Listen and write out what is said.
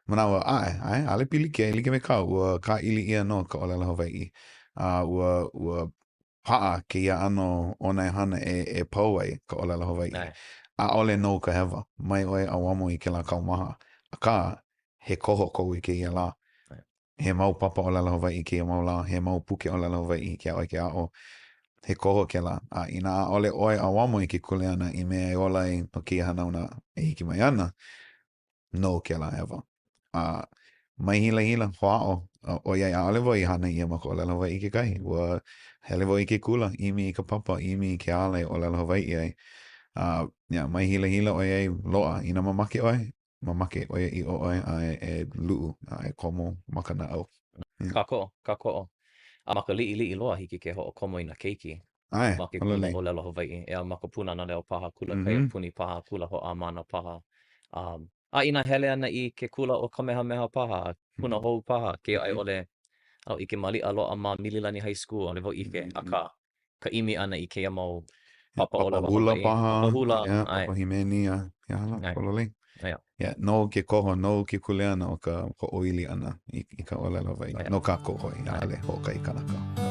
Manawa, ʻae, ʻae, ʻaʻole pilikia, e like me kāu, ua kāʻili ʻia nō ka ʻōlelo Hawaiʻi, a ua, ua paʻa kēia ʻano ʻōnaehana e, e pau ai ka ʻōlelo Hawaiʻi. ʻAe. ʻAʻole nou ka hewa, mai ʻoe ʻauamo i kēlā kaumaha. Akā, he koho kou i kēia lā. ʻAe. He mau papa ʻōlelo Hawaiʻi i kēia mau lā, he mau puke ʻōlelo Hawaiʻi hiki iā ʻoe ke aʻo. He koho kēlā. A inā ʻaʻole ʻoe ʻauamo i ke kuleana i mea e ola ai no kēia hanauna e hiki mai ana, nou kēlā hewa. A mai hilahila, hoʻāʻo, ʻoiai ʻaʻole wau i hānai ʻia ma ka ʻōlelo Hawaiʻi kekahi. Ua hele wau i ke kula, ʻimi i ka papa, ʻimi i ke ala e ʻōlelo Hawaiʻi ai. A, yeah, mai hilahila ʻoiai loaʻa. Inā mamake ʻoe, mamake ʻoiaʻiʻo ʻoe a e, e luʻu a e komo ma ka naʻau. Yeah. Kākoʻo, kākoʻo. A ma ka liʻiliʻi loa hiki ke hoʻokomo i nā keiki ʻAe, ma ke kula ʻōlelo Hawaiʻi. ʻEā, ma ka Pūnana Leo paha, kula mm -hmm. kaiapuni paha, kula hoʻāmana paha. Um, a inā hele ana i ke kula ʻo Kamehameha paha, Punahou paha, ke a i ʻole, ʻaʻole ʻike maliʻa loaʻa ma Mililani High School, ʻaʻole wau ʻike, mm -hmm. akā, ka ʻimi ʻana i kēia mau papa ʻōlelo hula Hawaiʻi. paha, Papa hula, yeah, ʻae. papa hīmeni, a, he aha lā, ʻAe. pololei. Yeah. Yeah, nou ke koho, nou ke kuleana o ka hoʻoili ʻana i, i ka ʻōlelo Hawaiʻi. Yeah. No kākou hoʻi, ʻaʻole hoʻokahi kanaka.